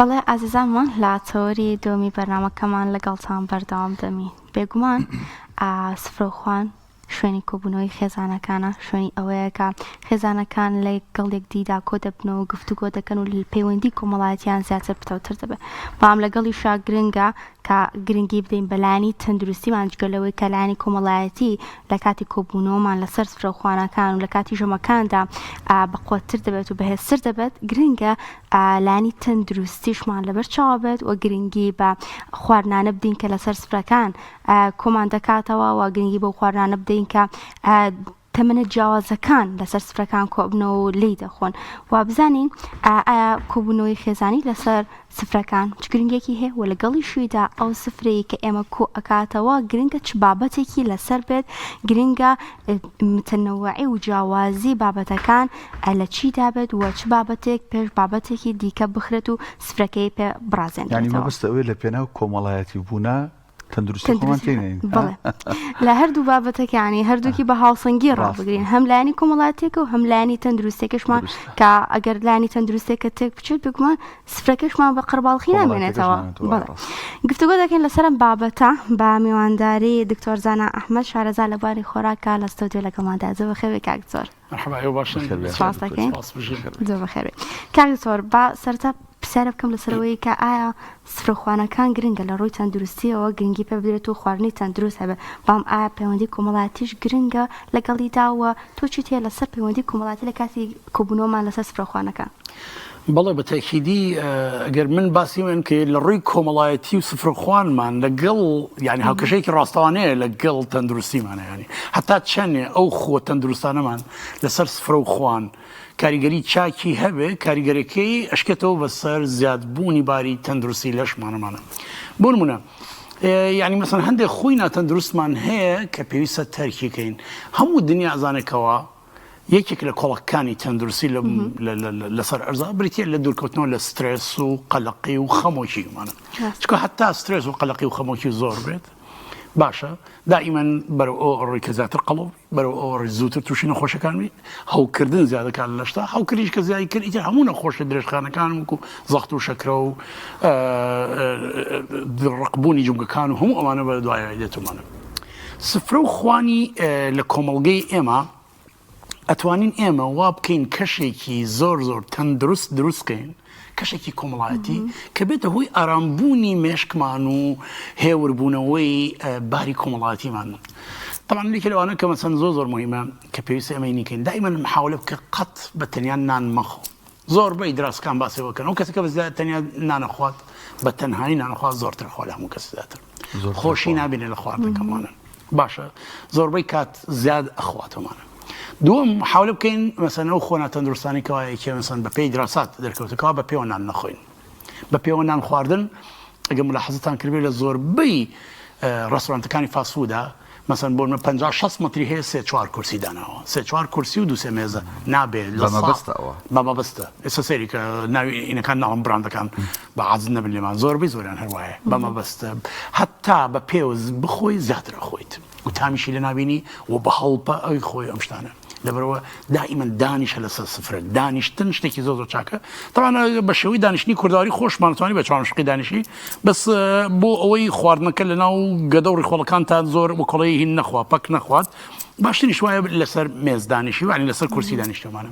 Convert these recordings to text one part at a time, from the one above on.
بەڵێ ئازیزانمان لە تەوەری دووەمی بەرنامەکەمان لەگەڵتان بەردەوام دەبین. بێگومان سفرەوخوان شوێنی کۆبوونەوەی خێزانەکانە، شوێنی ئەوەیە کە خێزانەکان لەگەڵ یەکدیدا کۆ دەبنەوە و گفتوگۆ دەکەن و پەیوەندی کۆمەڵایەتیان زیاتر پتەوتر دەبێت. بەڵام لەگەڵیشا گرنگە کە گرنگی بدەین بە لایەنی تەندروستیمان جگە لەوەی کە لایەنی کۆمەڵایەتی لە کاتی کۆبوونەوەمان لەسەر سفرەوخوانەکان و لە کاتی ژەمەکاندا بەقوەتتر دەبێت و بەهێزتر دەبێت گرنگە لایەنی تەندروستیشمان لەبەر چاوە بێت و گرنگی بە خواردنانە بدەین کە لەسەر سفرەکان کۆمان دەکاتەوە و گرنگی بەو خواردنانە بدەین کە تەمەنە جیاوازەکان لەسەر سفرەکان کۆبنەوە و لێی دەخۆن و بزانین ئایا کۆبوونەوەی خێزانی لەسەر سفرەکان چ گرنگێکی هەیە و لەگەڵیشیدا ئەو سفرەی کە ئێمە کۆ ئەکاتەوە گرنگە چ بابەتێکی لەسەر بێت گرنگە متەنەوەعی و جیاوازی بابەتەکان لە چیدا بێت و چ بابەتێک پێش بابەتێکی دیکە بخرێت و سفرەکەی پێ یانی بڕازێنرێتەوە. مەبەستە ئەوەیە لە پێناو کۆمەڵایەتی بوونا تەندروستی خۆمان تەندروستی تێنێین بەڵێ لە هەردوو بابەتەکانی هەردووکی بە هاوسەنگی ڕاستە. ڕابگرین هەم لایەنی کۆمەڵاتیەکە و هەم لایەنی تەندروستیەکەشمان دروستە. کە ئەگەر لایەنی تەندروستیەکە تێک بچێت بێگومان سفرەکەشمان بە قەرباڵخی کۆمەڵایەتیەکەش نامێنێتەوە نامێنێتەوە بەڵێ ڕاستە. گفتوگۆ دەکەین لەسەر ئەم بابەتە بە میوانداری دکتۆر زانا ئەحمەد شارەزا لە بواری خۆراکە لە ستۆدیۆ لەگەڵماندا زۆر بەخێر بێی کاک دکتۆر. مەرحەبا ئێوە باشن؟ بەخێر بێی سپاس دکتۆر دەکەین. سپاس بژین. بەخێر بێی. زۆر بەخێر بێی. کاک دکتۆر با سەرەتا پرسیارە بکەم لەسەر ئەوەی کە ئایا سفرەخوانەکان گرنگە لە ڕووی تەندروستیەوە گرنگی پێ بدرێت و خواردنی تەندروست هەبێت بەڵام ئایا پەیوەندی کۆمەڵایەتیش گرنگە لەگەڵیدا و تۆ چیت هەیە لەسەر پەیوەندی کۆمەڵایەتی لە کاتی کۆبوونەوەمان لەسەر سفرەخوانەکان؟ بەڵێ بە تەئکیدی ئەگەر من باسی وێن کە لە ڕووی کۆمەڵایەتی و سفرەخوانمان لەگەڵ یعنی هاوکێشەیەکی ڕاستەوانەیە لەگەڵ تەندروستیمانە ینی هەتا چەندێ ئەو خۆ تەندروستانەمان لەسەر سفرە و خوان کاریگەری چاکی هەبێ کاریگەرەکەی ئەشکێتەوە بەسەر زیادبوونی باری تەندروستی لەشمانەمانە بۆ نمونە یعنی مەسەن هەندێک خۆی ناتەندروستمان هەیە کە پێویستە تەرکیکەین هەموو دنیا ئەزانێکەوە یەکێک لە کۆڵەکانی تەندروستی لەسەر ئەرزا بریتە لە دوورکەوتنەوە لە سترێس و قەلەقی و خەمۆکی ومانە چکە هەتا سترێس و قەلەقی و خەمۆکی زۆر بێت باشە دائیمەن بەرەو ئەو ڕۆی کە زیاتر قەڵەو بەرەو ئەو ڕۆی زووتر تووشی نەخۆشەکان بی هەوکردن زیاد دەکات لە لەشتا هەوکردنیش کە زیادی کرد ئیتر هەموو نەخۆشە درێژخانەکان وەکو زەخت و شەکرە و ڕقبوونی جومگەکان و هەموو ئەوانە بە دوایە دێتەوەمانە سفرە و خوانی لە کۆمەڵگەی ئێمە ئەتوانین ئێمە وا بکەین کەشێکی زۆر زۆر تەندروست دروست کەین کەشێکی کۆمەڵایەتی کە بێتە هۆی ئارامبوونی مێشکمان و هێوربوونەوەی باری کۆمەڵایەتیمان طبعا لێکی لەوانە کە مەسەن زۆر زۆر مهمە کە پێویستە ئێمە نیکەین دائما محاولە بکە قەت بە تەنیا نان مەخۆ زۆربەی دراسکان باسی وەکەن ئەو کەسە کە بە تەنیا نانەخوات بە تەنهایی نانەخوات زۆرتر خوا لە هەموو کەس زیاتر خۆشی نابینێ لە خواردنەکەمانە باشە زۆربەی کات زیاد ئەخواتەوەمانە دووەم حاولە بکەین مەسەن ئەو خۆنا تەندروستانی کەوا یەکێ مەسەن بە پێی دراسات دەرکەوتەکەوا بە پێوە نان نەخۆین بە پێوە نان خواردن ئەگەر ملاحەزەتان کردبێت لە زۆربەی ڕێستۆرانتەکانی fast food ا مەسەن بۆ من 50 60 مەتری هەیە سێ چوار کورسی داناوە سێ چوار کورسی و دوو سێ مێزە نابێ لە بە مەبەستە ئەوە بە مەبەستە ئێستا سەیری کە ناوی ئینەکان ناڵم براندەکان بە عاجز نەبن لێمان زۆربەی زۆریان هەر وایە بە مەبەستە هەتا بە پێوە بخۆی زیاتر ئەخۆیت و تامیشی لێ نابینی و بە هەڵپە ئەوی خۆی ئەم شتانە لەبەرەوە دائیمەن دانیشە لەسەر سفرە دانیشتن شتێکی زۆر زۆر چاکە تەوان بە شێوەی دانیشتنی کورداری خۆشمان توانی بە چوارشقی دانیشی بەس بۆ ئەوەی خواردنەکە لە ناو گەدە و ڕیخۆڵەکان تا زۆر وکڵی هین نەخوا پەک نەخوات باشتریش وایە لەسەر مێز دانیشی وانی لەسەر کورسی دانیشتەمانە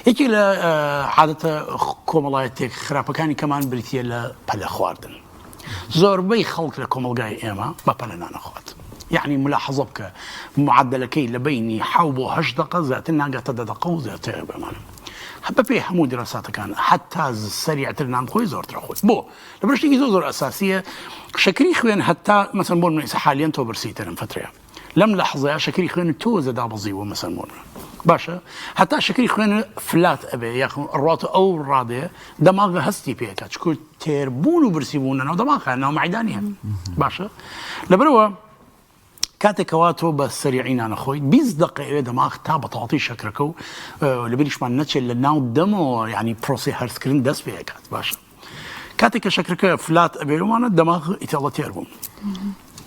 یەکێک لە عادەتە کۆمەڵایەتێک خراپەکانی کەمان بریتە لە پەلە خواردن زۆربەی خەڵک لە کۆمەڵگای ئێمە بە پەلە نان ئەخوات یەعنی ملاحەزە بکە معەدەلەکەی لە بەینی حەو بۆ هەشت دەقە زیاتر ناگاتە دە دەقە و زیاتر بەمانە بەپێی هەموو دراساتەکان حتا سەریعتر نان بخۆی زۆرتر خۆی بۆ لەبەر شتێکی زۆر زۆر ئەساسیە شەکری خوێن هەتا مەسەن بۆ من ئێستا حالیەن تۆ برسیترم فترەیە لەم لەحزەیا شەکری خوێن تۆزە دابەزیوە مەسەن بۆ نمونە باشە هەتا شەکری خوێن flat ئەبێ یاخ ڕاتە ئەو ڕادەیە دەماغ هەستی پێکە چکو تێربوون و برسی بوون ناو دەماغە ناو مەعدانیە باشە لەبەرەوە کاتێکەوە تۆ بە سەریعی نانەخۆی 20 دقە ئەوێ دەماغ تا بە تەواتی شەکرەکە و لەبیریشمان نەچێت لە ناو دەمەوە ینی پرۆسی هەرسکردن دەست پێکات باشە کاتێک کە شەکرەکە flat ئەبێ ومانە دەماغ ئیتەڵە تێر بووم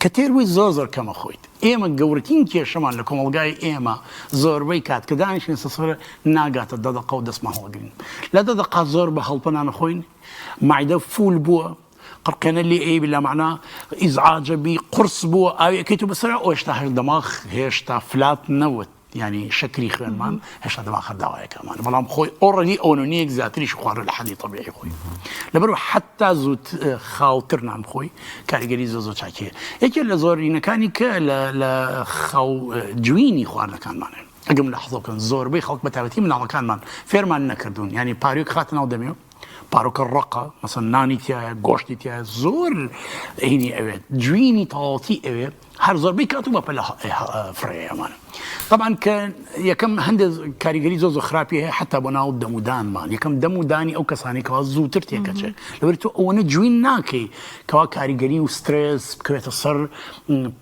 کە تێر بووی زۆر زۆر کەمە خۆیت. ئێمە گەورەترین کێشەمان لە کۆمەڵگای ئێمە زۆربەی کات کە دانیشین سەسفرە ناگاتە دە دەقە و دەستمان هەڵگرین لە دە دەقە زۆر بە هەڵپە نانەخۆین مەعدە full بووە قڕقێنە لێ ئەی بلا مەعنا ئیزعاجە بی قورس بووە ئاوی ئەکەیت و بەسەرا ئەو هێشتا هەر دەماغ هێشتا flat نەوت یانی شەکری خوێنمان هێشتا دەماغ هەر داوایەکەمان بەڵام خۆی already ئەوەنیەک زیاتریش خواردوە لە حەدی تەبیعی خۆی لەبەر حتا زووت خاوتر نان خۆی کاریگەری زۆ زۆر چاکیە یەکێ لە زۆرینەکانی کە لە خاو جوینی خواردنەکانمانە ئەگەم لە حەزە بکەن زۆربەی خەڵک بە تایبەتی مناڵەکانمان فێرمان نەکردوون یانی پاروێک خاتە ناو دەمێ پاروکە ڕەقە مەسەن نانی تایە گۆشتی تایە زۆر هینی ئەوێت جوینی تەواوەتی ئەوێ هەر زۆربەی کات و بە پەلە فڕێ ئەمانە طبعا کە یەکەم هەندێک کاریگەری زۆر زۆر خراپی هەیە حتا بۆ ناو دەمودانمان یەکەم دەمودانی ئەو کەسانی کەوا زووتر تێکەچێت لەبەر تۆ ئەوەنە جوین ناکەی کەوا کاریگەری و سترێس بکەوێتە سەر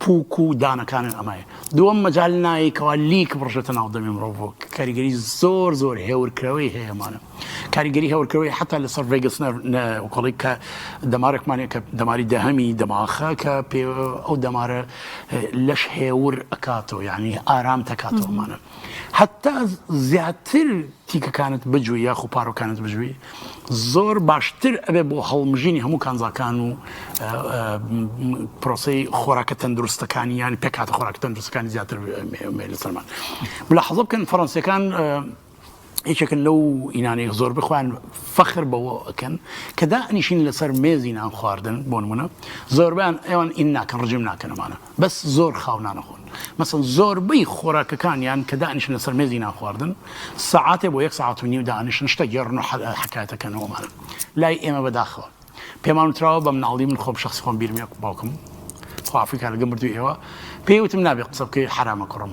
پوک و دانەکانن ئەمایە دووەم مەجال نایەی کەوا لیک بڕژێتە ناو دەمی مرۆڤ کاریگەری زۆر زۆر هێورکرەوەی هەیە ئەمانە کاریگەری هێورکرەوەی حتا لەسەر vagus وکۆڵی کە دەمارێکمانە کە دەماری دەهەمی دەماخە کە پێ ئەو دەمارە لەش هێور ئەکاتەوە یعنی ئارام تەکاتەوەمانە حتا زیاتر تیکەکانت بجوی یاخو پارۆکانت بجوی زۆر باشتر ئەبێ بۆ هەڵمژینی هەموو کانزاکان و پرۆسەی خۆراکە تەندروستەکانی یان پێکهاتە خۆراکە تەندروستەکانی زیاتر لەسەرمان ملاحەزە بکەن فەڕەنسیەکان یەکێکن لەو ئینانەی زۆر بخوان فەخر بەوە ئەکەن کە دانیشین لەسەر مێزی نان خواردن بۆ نمونە زۆربیان ئەوان ئین ناکەن ڕژیم ناکەنەمانە بەس زۆر خاو نانەخۆن مەسەن زۆربەی خۆراکەکانیان کە دانیشن لەسەر مێزی نان خواردن سەعاتێ بۆ یەک سەعات و نیو دانیشن شتە گێڕن و حەکایەتەکەنەوە ئەمانە لای ئێمە بەداخەوە پێمان وتراوە بە مناڵی من خۆم شخصی خۆم بیرم یەک باوکم خوا ئەفریکا لەگە مردووی ئێوە پێی وتم نابێ قسە بکەی حەرامە کوڕم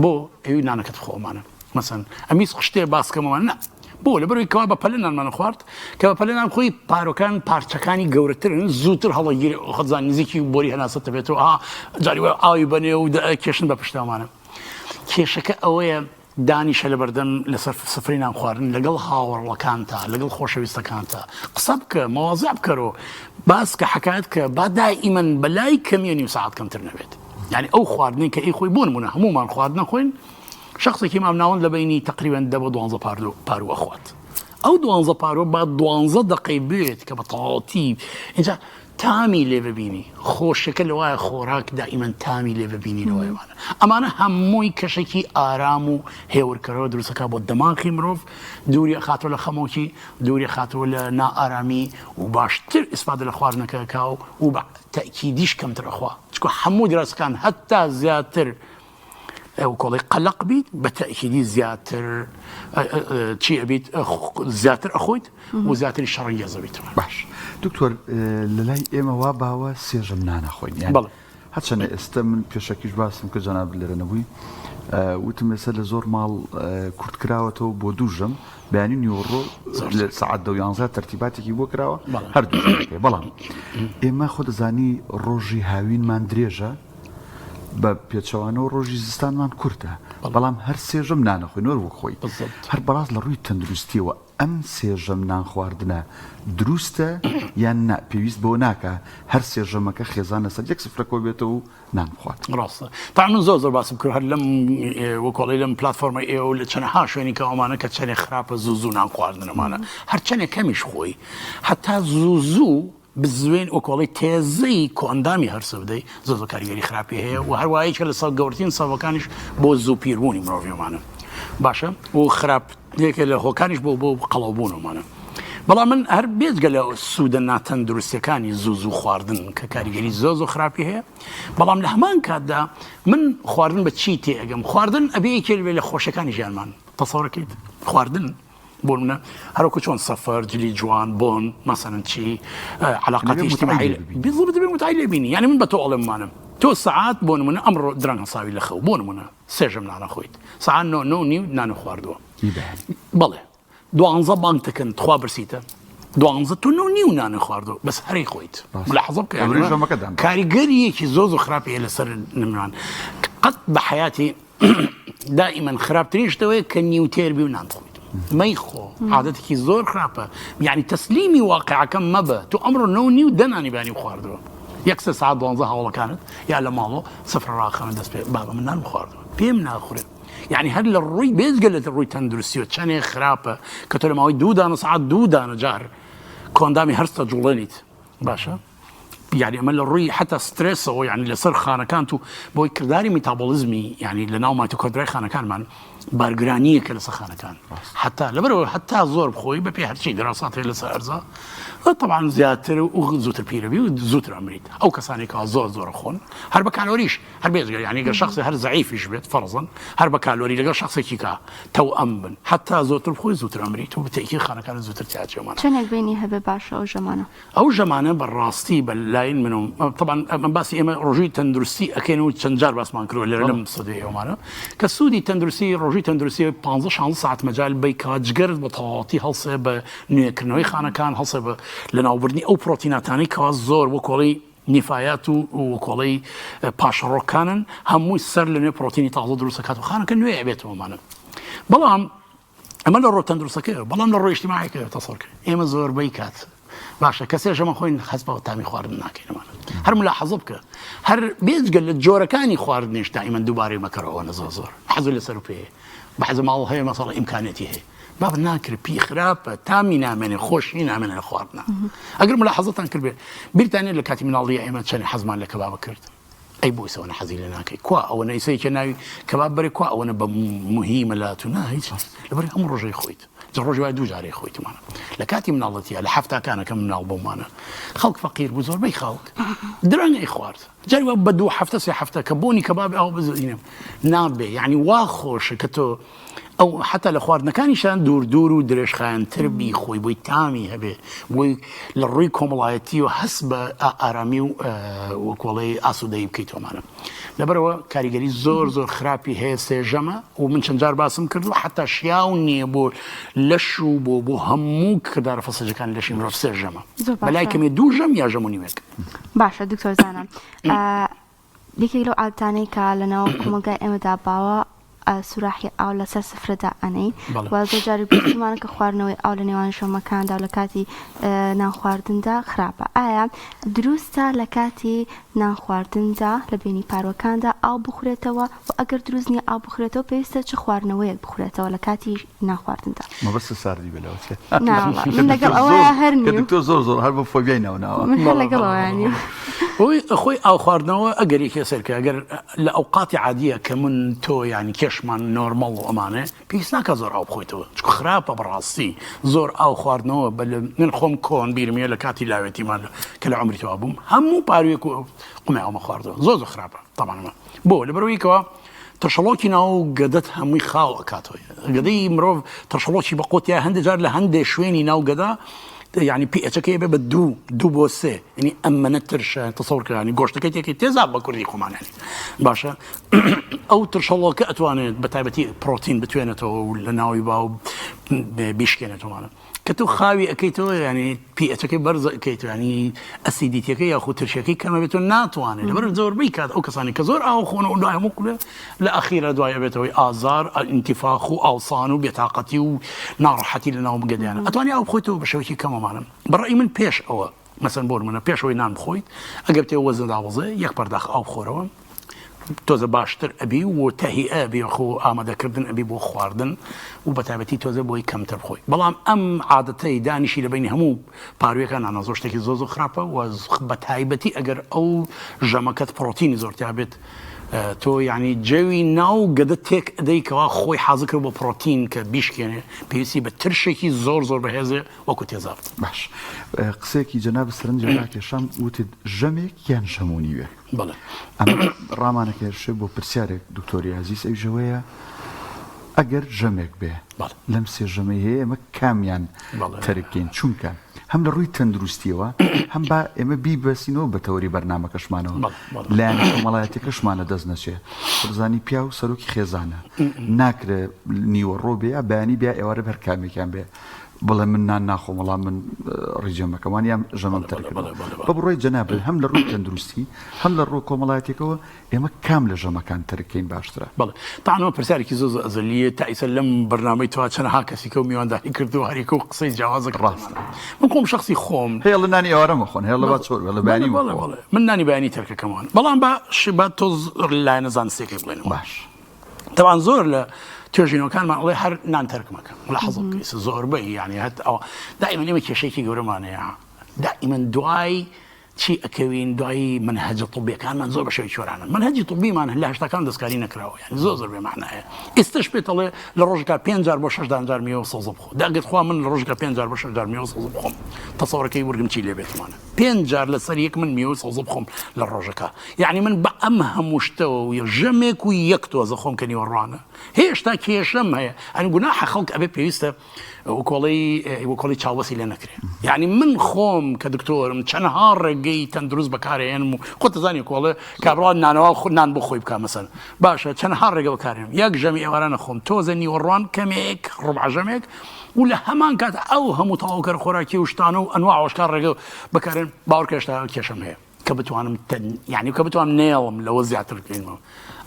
بۆ ئەوی نانەکەت خۆ ئەمانە مەسەن ئەمیس شتێ باسکەمەوە نا بۆ لەبەرەوەی کەوا بە پەلە نانمان خوارد کە بە پەلە نان خۆی پارۆکان پارچەکانی گەورەترن زووتر هەڵەگیر خەزان نزیکی بۆری هەناسە دەبێتەوە ئا جاری وایە ئاوی بەنێ و کێشن بە پشتاوانە کێشەکە ئەوەیە دانیشە لە بەردەم لەسەر سفرەی نان خواردن لەگەڵ هاوەڕڵەکانتا لەگەڵ خۆشەویستەکانتا قسە بکە مەوازع بکەرۆ باس کە حکایەت کە با دائیمەن بەلای کەمیە نیو سەعات کەمتر نەبێت یعنی ئەو خواردنەی کە ئی خۆی بۆ نمونە هەمومان خواردنە خۆین شەخسێکی مامناوەند لە بەینی تەقریبەن دە بۆ دوانزە پاردۆ پاروو ئەخوات. ئەو دوانزە پارووە با دوانزە دەقەی بوێت کە بە تەواوەتی ئینجا تامی لێ ببینی. خۆشیەکە لەوایە خۆراک دائیمەن تامی لێ ببینی لەوای ئەمانە. ئەمانە هەمووی کەشێکی ئارام و هێورکەرەوە دروست ئەکات بۆ دەماخی مرۆڤ، دووری ئەخاتەوە لە خەمۆکی، دووری ئەخاتەوە لە نائارامی و باشتر ئیسفادە لە خواردنەکە ئەکا و بە تەئکیدیش کەمتر ئەخوا. چونکە هەموو دراسەکان هەتا زیاتر ئەو کۆڵی قەلەق بیت بە تەئکیدی زیاتر چی ئەبیت زیاتر ئەخۆیت و زیاتری شەڕەنگێز ئەبیت. باش دکتۆر لەلای ئێمە وا باوە سێژەم نان ئەخۆین یان هەرچەندە ئێستا من پێشەکیش باسم کرد جەنابت لێرە نەبووی وتم ئێستا لە زۆر ماڵ کورت کراوەتەوە بۆ دوو ژەم بەیانی نیوەڕۆ لە سەعات دە و یانزە تەرتیباتێکی بۆ کراوە هەردوو ژەمەکەی بەڵام ئێمە خۆ دەزانی ڕۆژی هاوینمان درێژە بە پێچەوانەوە ڕۆژی زستانمان کورتە بەڵام هەر سێژەم نانەخۆین وەر وەک خۆی هەر بەڕاست لە ڕووی تەندروستیەوە ئەم سێژەم نان خواردنە دروستە یان نا پێویست بەوە ناکا هەر سێژەمەکە خێزان لەسەر یەک سفرە کۆبێتەوە و نان بخوات؟ ڕاستە تا من زۆر زۆر باسم کرد هەر لەم وەکۆڵی لەم پلاتفۆرمە ئێوە لە چەنەها شوێنی کە ئەمانە کە چەنێ خراپە زوو زوو نان خواردنەمانە هەرچەنێ کەمیش خۆی هەتا زوو زوو بزوێن ئۆکۆڵی تێزەی کۆئەندامی هەرسە بدەی زۆر زۆر کاریگەری خراپی هەیە و هەروە یەکێ لە سەر گەورترین سەبەکانیش بۆ زوو پیربوونی مرۆڤیمانە باشە و خراپ یەکێ لە هۆکانیش بۆ بۆ قەڵەوبوونەوەمانە بەڵام من هەر بێجگە لە سوودە ناتەندروستیەکانی زوو زوو خواردن کە کاریگەری زۆر زۆر خراپی هەیە بەڵام لە هەمان کاتدا من خواردن بە چی تێئەگەم خواردن ئەبێ یەکێ بێ لە خۆشەکانی ژیانمان تەسەوڕکەیت خواردن بۆ نمونە هەروەکو چۆن سەفەر جلی جوان بۆن مەسەلەن چی علاقاتی اجتماعی بالضبط دەبێ متعی لێ بینی یعنی من بە تۆ ئەڵێم مانم تۆ سەعات بۆ نمونە ئەمڕۆ درەنگ هەساوی لە خەو بۆ نمونە سێژەم نانە خۆیت سەعات نۆ نۆ نیو نانە خواردووە بەڵێ دوانزە بانگ دەکەن تخوا برسیتە دوانزە تۆ نۆ نیو نانە خواردووە بەس هەرەی خۆیت ملاحەزە بکە کاریگەریەکی زۆر زۆر خراپی هەیە لەسەر نمران قەت بە حیاتی دائیمەن خراپترین شت ئەوەیە کە نیو تێر بی و نان بخۆیت مەیخۆ عادەتێکی زۆر خراپە یعنی تەسلیمی واقعەکە مەبە تۆ ئەمڕۆ نۆ نیو دە نانی بانی خواردووە. یەکسەر سەعات دوانزە هاوڵەکانت یا لە ماڵۆ سفرە ڕاخەنە دەست پێ بابە من نانم خواردوە پێم ناخورێ یعنی هەر لە ڕووی بێجگە لە ڕووی تەندروستیەوە چەنێ خراپە کە تۆ لە ماوەی دوو دانە سەعات دوو دانە جار کۆندامی هەرستە جوڵێنیت باشە یعنی ئەمە لە ڕووی حتا سترێسەوە یعنی لەسەر خانەکانت و بۆی کرداری میتابۆلیزمی یعنی لە ناو مایتۆکۆندرای خانەکانمان بارگرانییەکە لەسەر خانەکان حتا لەبەرەوە حتا زۆر بخۆی بەپێ هەرچی دراسات هەیە لەسەر ئەرزا طبعا زیاتر و زووتر پیرەبی و زووتر ئەمریت ئەو کەسانێک کە زۆر زۆر خۆن هەر بە کالۆریش هەر بێجگە یعنی گەر شخصی هەر زەعیفیش بێت فەرزن هەر بە کالۆری لەگەڵ شخصێکی کە تەو ئەم بن حتا زۆرتر بخۆی زووتر ئەمریت و بتێکی خانەکان زووتر تیاچێمانە چەندێک بینی هەبێ باشە ئەو ژەمانە ئەو ژەمانە بە ڕاستی بە لاین من و تەبعەن ئەمە باسی ئێمە ڕۆژووی تەندروستی ئەکەین و چەند جار باسمان کردوە لێرە لەم ستۆدیۆی ئێوەمانە کە سوودی تەندروستی ڕۆژووی تەندروستی 15 16 ساعت مەجال بەی کە جگەرت بە تەواوەتی هەڵسێ بە نوێکردنەوەی خانەکان هەڵسێ بە لەناوبردنی ئەو پرۆتیناتانەی کەوا زۆر وەکۆڵی نیفایات و وەکۆڵی پاشەڕۆکانن هەمووی سەر لە نوێ پرۆتینی تازە دروستەکات و خانەکە نوێ ئەبێتەوەمانە بەڵام ئەمە لە ڕۆ تەندروستەکەیەوە بەڵام لە ڕۆ ئیجتیماعیەکەیەوە تەسەور کە ئێمە زۆربەی کات باشە کەسێ ژەمە خۆین هەست بە تامی خواردن ناکەینەوە هەر ملاحەزە بکە هەر بێجگە لە جۆرەکانی خواردنیش دائیمەن دووبارەی مەکەرەوە نە زۆر زۆر حەزو لەسەر و پێ بەعزە ماڵ هەیە مەسەڵە ئیمکانێتی هەیە باب ناکرێت پی خراپە تامی نامێنێ خۆشی نامێنێ لە خواردنە ئەگەر ملاحەزەتان کردبێ بیرتانێ لە کاتی مناڵیە ئێمە چەند حەزمان لە کەبابە کرد ئەی بۆ ئیسە ئەوەنە حەزی لێ ناکەی کوا ئەوەنە ئیسە یەکێ ناوی کەباب بەرێ کوا ئەوەنە بە موهیمە لات و نا هیچ لەبەر هەموو ڕۆژەی خۆیت جا ڕۆژی وای دوو جارەی خۆیتمانە لە کاتی مناڵەتیە لە حەفتاکانە کە مناڵ بوومانە خەڵک فەقیر بوو زۆربەی خەڵک درەنگ ئەی خوارد جاری وا بە دوو هەفتە سێ هەفتە کە بۆنی کەباب ئەو بزینم نابێ یعنی وا خۆشە کە تۆ ئەو حتا لە خواردنەکانیشان دوور دوور و درێژخایەنتر بیخۆی بۆی تامی هەبێ بۆی لە ڕووی کۆمەڵایەتی و هەست بە ئارامی و وەکۆڵەی ئاسوودەیی بکەیتەوەمانە لەبەرەوە کاریگەری زۆر زۆر خراپی هەیە سێژەمە و من چەند جار باسم کردو حتا شیاو نییە بۆ لەش و بۆ بۆ هەموو کردارە فەسەجەکان لەشی مرۆڤ سێژەمە بەلای کەمێ دوو ژەم یا ژەم و نیوێک. باشە دکتۆر زانا یەکێک لەو عادەتانەی کە لەناو کۆمەڵگای ئێمەدا باوە سوراحی ئاو لەسەر سفرە دائەنێین و زۆر جار بیستومانە کە خواردنەوەی ئاو لە نێوان ژەمەکاندا و لە کاتی نان خواردندا خراپە ئایا دروستە لە کاتی نان خواردندا لە بینی پاروەکاندا ئاو بخورێتەوە و ئەگەر دروست نییە ئاو بخورێتەوە پێویستە چ خواردنەوەیەک بخورێتەوە لە کاتی نان خواردندا؟ مەبەستت ساردی بێ لەوە چێ؟ نا وەڵا من لەگەڵ ئەوەیا هەر نیم. کە دکتۆر زۆر زۆر هەر بە فۆبیای ناو ناوە. من هەر لەگەڵ ئەوەیا نیم. خۆی خۆی ئاو خواردنەوە ئەگەر یەکێ سەیر کە ئەگەر لە ئەوقاتی عادیە کە من تۆ یانی کێشمان نۆرمەڵ و ئەمانە پێویست ناکا زۆر ئاو بخۆیتەوە چونکە خراپە بەڕاستی زۆر ئاو خواردنەوە بە من خۆم کۆن بیرم یە لە کاتی لاوێتیمان کە لە عومری تۆ بووم هەموو پارویەک و قومێ ئاومە خواردەوە زۆر زۆر خراپە تەبعەن ئەمە بۆ لەبەرئەوەی کەوا ترشەڵۆکی ناو گەدەت هەمووی خاو ئەکاتەوە گەدەی مرۆڤ ترشەڵۆکی بە قوتیا هەندێک جار لە هەندێک شوێنی ناو گەدە یعنی pH ەکەی بێ بە دوو دوو بۆ سێ یعنی ئەمەنە ترشە تەسەور کرانی گۆشتەکەی تێکی تێزاب بە کوردی خۆمانانی باشە ئەو ترشەڵۆکە ئەتوانێت بە تایبەتی پرۆتین بتوێنێتەوە و لە ناوی باو بیشکێنێتەوەمانە کە تۆ خاوی ئەکەیتەوە یانی pH ەکەی بەرز ئەکەیتەوە یانی acidity ەکەی یاخود ترشەکەی کەمە بێت تۆ ناتوانێت لەبەر زۆربەی کات ئەو کەسانی کە زۆر ئاو خۆن و دوای هەموو قولە لە ئەخیرە دوای ئەبێتەوەی ئازار ئینتیفاخ و ئاوسان و بێتاقەتی و ناڕەحەتی لە ناو گەدەیانە ئەتوانی ئاو بخۆیتەوە بە شێوەیەکی کەمەمانە بەڕای من پێش ئەوە مەسەن بۆ نمونە پێش ئەوەی نان بخۆیت ئەگەر بتەوێ وەزنت دابەزێ یەک پەرداخ ئاو بخۆرەوە تۆزە باشتر ئەبی و تەهیئە ئەبی خۆ ئامادەکردن ئەبی بۆ خواردن و بەتایبەتی تۆزە بۆی کەمتر بخۆی بەڵام ئەم عادەتەی دانیشی لە بینی هەموو پارویەکان نانا زۆر شتێکی زۆر زۆر خراپە و بەتایبەتی ئەگەر ئەو ژەمەکەت پرۆتینی زۆر تیا بێت تۆ یعنی جەوی ناو گەدە تێک ئەدەی کەوا خۆی حازر کرد بۆ پرۆتین کە بیشکێنێ پێویستی بە ترشێکی زۆر زۆر بەهێزێ وەکو تێزاب. باش قسەیەکی جەنابت سەرنجی ڕاکێشام وتت ژەمێک یان ژەم و نیوێک؟ بەڵێ. ئەمە ڕامانەکێشێ بۆ پرسیارێک دکتۆری ئازیز ئەویش ئەوەیە ئەگەر ژەمێک بێ لەم سێ ژەمەی هەیە ئێمە کامیان تەرک بکەین چونکە هەم لە ڕووی تەندروستیەوە هەم با ئێمە بیبەسینەوە بە تەوەری بەرنامەکەشمانەوە لایەنە کۆمەڵایەتیەکەشمان لە دەست نەچێ بزانی پیاو سەرۆکی خێزانە ناکرێ نیوەڕۆ بێ یا بەیانی بیا ئێوارە هەر کامێکیان بێ. بڵێ من نان ناخۆم وەڵا من ڕیجەمەکەم وان یان ژەمەم تەرک کردووە. بە بڕوای جەنابت هەم لە ڕووی تەندروستی هەم لە ڕووە کۆمەڵایەتیەکەوە ئێمە کام لە ژەمەکان تەرک کەین باشترە؟ بەڵێ تاعەن ئەمە پرسیارێکی زۆر زۆر ئەزەلییە تا ئیسە لەم بەرنامەی تۆ چەنەها کەسی کەو میوانداری کردووە هەریەکە و قسەی جیاوازە ڕاستە من خۆم شەخسی خۆم هێڵە نانی ئێوارە مەخۆن هێڵە با چۆر بێ لە بەیانی بەڵێ بەڵێ من نانی بەیانی تەرکەکەمان بەڵام با با تۆز لایەنە زانستیەکەی بڵێنەوە باش تەبعەن زۆر لە توێژینەوەکانمان ئەڵێ هەر نان تەرک مەکە ملاحەزە بکە ئێستا زۆربەی یعنی هەت ئەوە دائیمەن ئێمە کێشەیەکی گەورەمان هەیە دائیمەن دوای چی ئەکەوین دوای منهەجە طبیەکانمان زۆر بە شێوەی چۆرانە منهەجی طبیمان لە هەشتاکان دەستکاری نەکراوە یعنی زۆر زۆر بێ مەعنایە ئێستش پێت ئەڵێ لە ڕۆژێکا پێنج جار بۆ شەش دان جار میوە و سەوزە بخۆ داگەت خوا من لە ڕۆژێکا پێنج جار بۆ شەش جار میوە و سەوزە بخۆم تەسەوڕەکەی ورگم چی لێ بێتمانە پێنج جار لەسەر یەک من میوە و سەوزە بخۆم لە ڕۆژەکە یعنی من بە ئەم هەموو شتەوە و ژەمێک و یەک تۆزە خۆم کە نیوەڕوانە هێشتا کێشەم هەیە ئەنی گوناحە خەڵک ئەبێ پێویستە وکۆڵی وکۆڵی چاوبەسی لێ نەکرێ یعنی من خۆم کە دکتۆرم چەنەها ڕێگەی تەندروست بەکارێنم و خۆت دەزانی کۆڵێ کابرا نانەوە خود نان بۆ خۆی بکە مەسەن باشە چەنەها ڕێگە بەکارێنم یەک ژەمی ئێوارانە خۆم تۆزە نیوەڕوان کەمێک ڕبع ژەمێک و لە هەمان کات ئەو هەموو تەواوکەر خۆراکی و شتانە و ئەنواع ئەشکال ڕێگە بەکارێن باوەڕکە هێشتا کێشەم هەیە کە بتوانم یعنی کە بتوانم نێڵم لەوە زیاتر بکەینەوە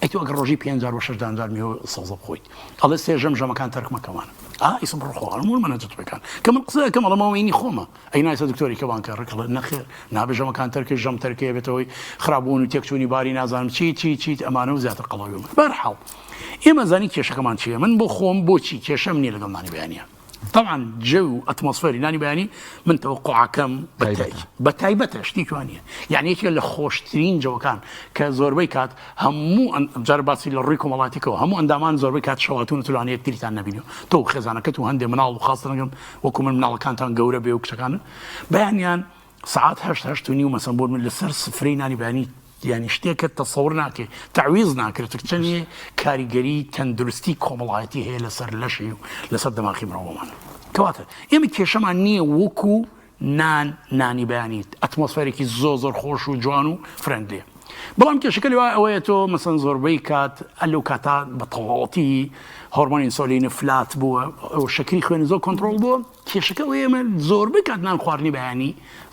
ئەی تۆ ئەگەر ڕۆژی پێنج جار بۆ شەش دان جار میوە سەوزە بخۆیت ئەڵێ سێ ژەم ژەمەکان تەرک مەکەوانە ئا ئیسم بڕۆ خۆ هەموو منە جتوەکان کە من قسە ئەکەم ئەڵێم ئەوە ئینی خۆمە ئەی نایسە دکتۆری کە بانکە ڕێک ئەڵێ نەخێر نابێ ژەمەکان تەرکە ژەم تەرکەیە بێتەوەی خراپبوون و تێکچوونی باری نازانم چی چی چیت ئەمانە و زیاتر قەڵەوی بوون بەرحاڵ ئێمە زانی کێشەکەمان چییە من بۆ خۆم بۆچی کێشەم نییە لەگەڵ نانی بەیانیان تەبعەن جەو و ئەتمۆسفێری نانی بەیانی من تەوەقوعەکەم بە تایبەتە شتی کوانە یعنی یەکێ لە خۆشترین جەوەکان کە زۆربەی کات هەموو جار باسی لە ڕووی کۆمەڵاتیکەوە هەموو ئەندامان زۆربەی کات شەواتون و تلوانە یەکتریتان نەبینی تۆ و خێزانەکەت و هەندێ مناڵ و خاستنەکەم وەکو من مناڵەکانتان گەورە بێ و کچەکان بەیانیان سەعات هەشت هەشت و نیو مەسەن بۆ من لەسەر سفرەی نانی بەیانی یانی شتێکە تەسەور ناکەی تەعویز ناکرێت چەندێ کاریگەری تەندروستی کۆمەڵایەتی هەیە لەسەر لەشی و لەسەر دەماخی مرۆڤمان کەواتە ئێمە کێشەمان نییە وەکو نان نانی بەیانی ئەتمۆسفێرێکی زۆ زۆر خۆش و جوان و friendly یە بەڵام کێشەکە لەوە ئەوەیە تۆ مەسەن زۆربەی کات ئەلو کاتا بە تەواوەتی هۆرمۆنی ئینسۆلین flat بووە شەکری خوێن زۆر کۆنترۆڵ بووە کێشەکە ئەوەیە ئێمە زۆربەی کات نان خواردنی بەیانی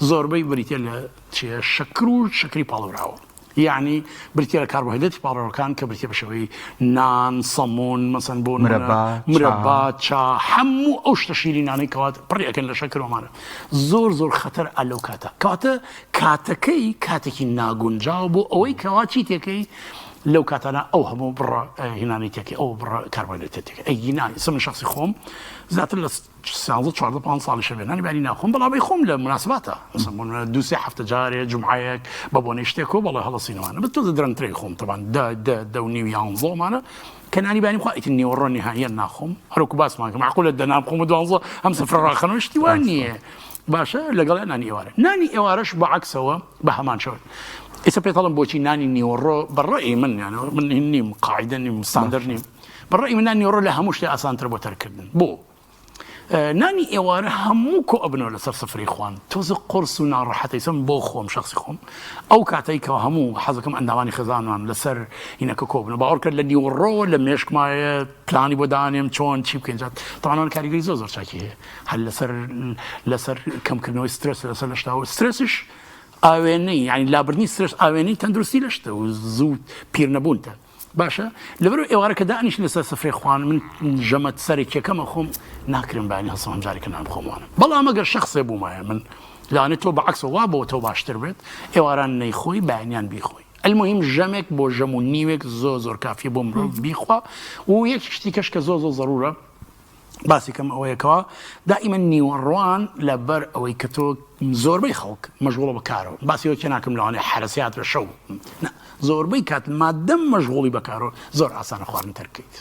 زۆربەی بریتە لە چیە شەکر و شەکری پاڵێوراوە یەعنی بریتە لە کاربۆهیدرێتی پاڵێوراوەکان کە بریتە بە شێوەی نان سەمون مەسەن بۆ مرەبا مرەبا چا هەموو ئەو شتە شیرینانەی کەوات پڕی ئەکەن لە شەکر ومانە زۆر زۆر خەتەر ئە لەو کاتە کەواتە کاتەکەی کاتێکی ناگونجاو بۆ ئەوەی کەوا چی تێکەی لەو کاتانە ئەو هەموو بڕە هینانی تێکەی ئەو بڕە کاربۆهیدرێتە تێکەی ئەی گینا ئیسە من شخصی خۆم زیاتر لە سیانزە چواردە پانزە ساڵیشە بێ نانی بەیانی ناخۆم بەڵام ئەی خۆم لە مناسباتە مەسەن بۆ نمونە دوو سێ هەفتە جارێ جومعەیەک بە بۆنەی شتێکەوە بەڵێ هەڵەسینەوانە بە تۆزە درەنگترەی خۆم تەبان دە دە دە و نیو یانزەوەمانە کە نانی بەیانی بخوا ئیتر نیوەڕۆ نیهاییەن ناخۆم هەروەکو باسمان کرد مەعقولە دە نان بخۆم و دوانزە هەم سفرە ڕاخەنەوە شتی وا نییە باشە لەگەڵ نانی ئێوارە نانی ئێوارەش بە عەکسەوە بە هەمان شێوە ئێستا پێت هەڵم بۆچی نانی نیوەڕۆ بە ڕەئی من یانە من نیم قاعدە نیم ستاندەر نیم بە ڕەئی من نانی نیوەڕۆ لە هەموو شتێ ئاسانترە بۆ تەرکردن بۆ نانی ئێوارە هەموو کۆ ئەبنەوە لەسەر سفرەی خوان تۆزە قورس و ناڕەحەتە ئیسە من بۆ خۆم شخصی خۆم ئەو کاتەی کە هەموو حەزەکەم ئەندامانی خێزانمان لەسەر هینەکە کۆ بنەوە باوەڕکە لە نیوەڕۆوە لە مێشکمایە پلانی بۆ دانێم چۆن چی بکەین جا تەوانان کاریگەری زۆر زۆر چاکی هەیە هەر لەسەر لەسەر کەمکردنەوەی سترێس لەسەر لەشتاوە سترێسیش ئاوێنەی یعنی لابردنی سترێس ئاوێنەی تەندروستی لەشتە و زوو پیر نەبوونتە باشە لەبەرئەوە ئێوارە کە دانیشت لەسەر سفرەی خوان من ژەمە سەرەکیەکەم ئەخۆم ناکرێم بەیانی هەڵسم هەم جارێکە نان بخۆم وانە بەڵام ئەگەر شەخسێ بوومایە من لەوانەیە تۆ بەعەکسەوە وا بۆ تۆ باشتر بێت ئێواران نەیخۆی بەیانیان بیخۆی المهم ژەمێک بۆ ژەم و نیوێک زۆر زۆر کافیە بۆ مرۆڤ بیخوا و یەک شتی کەش کە زۆر زۆر زەرورە باسی کەم ئەوەیە کەوا دائیمەن نیوەڕوان لەبەر ئەوەی کە تۆ زۆربەی خەڵک مەشغوڵە بە کارەوە باسی ئەوە ناکەم لەوانەیە حەرەسیات بە شەو نا زۆربەی کات مادەم مەشغوڵی بە کارەوە زۆر ئاسانە خواردن تەرکەیت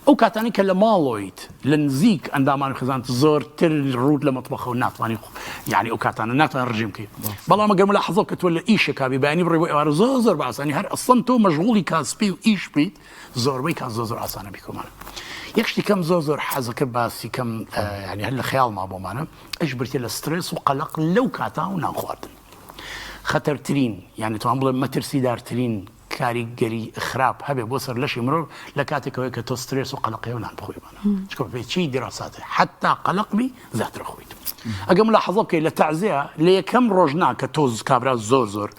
ئەو کاتانی کە لە ماڵۆیت لە نزیک ئەندامان خزانت زۆرتر ڕووت لە مەتبەخەوە ناتوانانی یعنی ئەو کاتانە ناتوان ڕژیم بکەیت بەڵام ئەگەر ملاحەزە کە تۆ لە ئیشێکابی بەیانی بڕی بۆ ئێوارە زۆر زۆر بە ئاسانی هەر ئەسڵەن تۆ مەشغوڵی کاسپی و ئیش بیت زۆربەی کات زۆر زۆر ئاسانە بیکۆمانە یەک شتی کەم زۆر زۆر حەزەکە باسی کەم ینی هەر لە خەیاڵما بۆمانە ئەش بریتە لە سترێس و قەلق لەو کاتا و نان خواردن خەتەرترین یعنی توان بڵێ مەترسیدارترین کاریگەری خراپ هەبێ بۆ سەر لەشی مرۆڤ لە کاتێکەوەی کە تۆ سترێس و قەلەقیەوە نان بخۆی چونکە بەپێی چی دیراسات حتا قەلەق بی زیاتر خۆیت ئەگە ملاحەزە بکەیت لە تەعزیە لە یەکەم ڕۆژ نا کە تۆز کابرا زۆر زۆر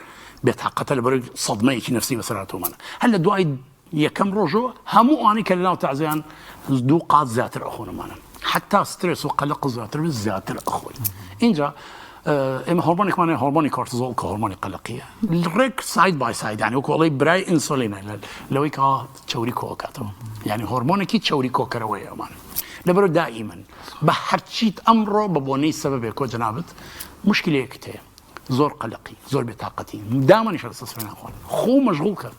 بێتاقەتە لە بەرەی سەدمەیەکی نفسی بەسەر هاتوومانە هەر لە دوای یەکەم ڕۆژەوە هەموو ئەوانەی کە لەناو تەعزیان دوو قات زیاتر ئەخۆنمانە حتا سترێس و قەلەق زیاتر زیاتر ئەخۆین اینجا ئێمە هۆرمۆنێکمان هەیە هۆرمۆنی کۆرتزۆڵ کە هۆرمۆنی قەلەقیە ڕێک side by side یانی وەکو ئەڵێی برای ئینسۆلینە لەوەی کە چەوری کۆکاتەوە یعنی هۆرمۆنێکی چەوری کۆکەرەوەی ئەمان لەبەرو دائیمەن بە هەرچیت ئەمڕۆ بە بۆنەی سەبەبێک کۆ جەنابت مشکلەیەکت هەیە زۆر قەلەقی زۆر بێتاقەتی دامەنیشە لەسەر سفرە نان خواردن خۆ مەشغوڵ کە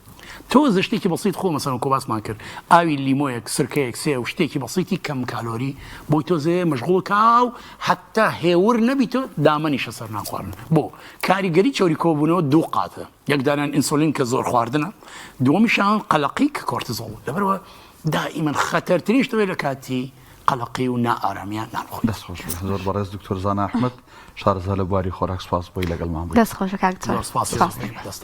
تۆزە شتێکی بەسیت خۆ مەسەلەن کۆ باسمان کرد ئاوی لیمۆیەک سرکەیەک سێو شتێکی بەسیتی کەم کالۆری بۆی تۆزێ مەشغوڵ کا و حتا هێور نەبی تۆ دامەنیشە سەر نان خواردن بۆ کاریگەری چەوری کۆبوونەوە دوو قاتە یەک دانیان ئینسولین کە زۆر خواردنە دووەمیشان قەلەقی کە کۆرتیزۆڵ لەبەرەوە دائیمەن خەتەرترین شتەوەی لە کاتی قەلەقی و نائارامیان نان بخۆیت. دەست خۆش بێت زۆر بەڕێز دکتۆر زانا ئەحمەد شارەزا لە بواری خۆراک سوپاس بۆی لەگەڵمان بوویت. دەست خۆش کاک زۆر سوپاس. سوپاس. دەست.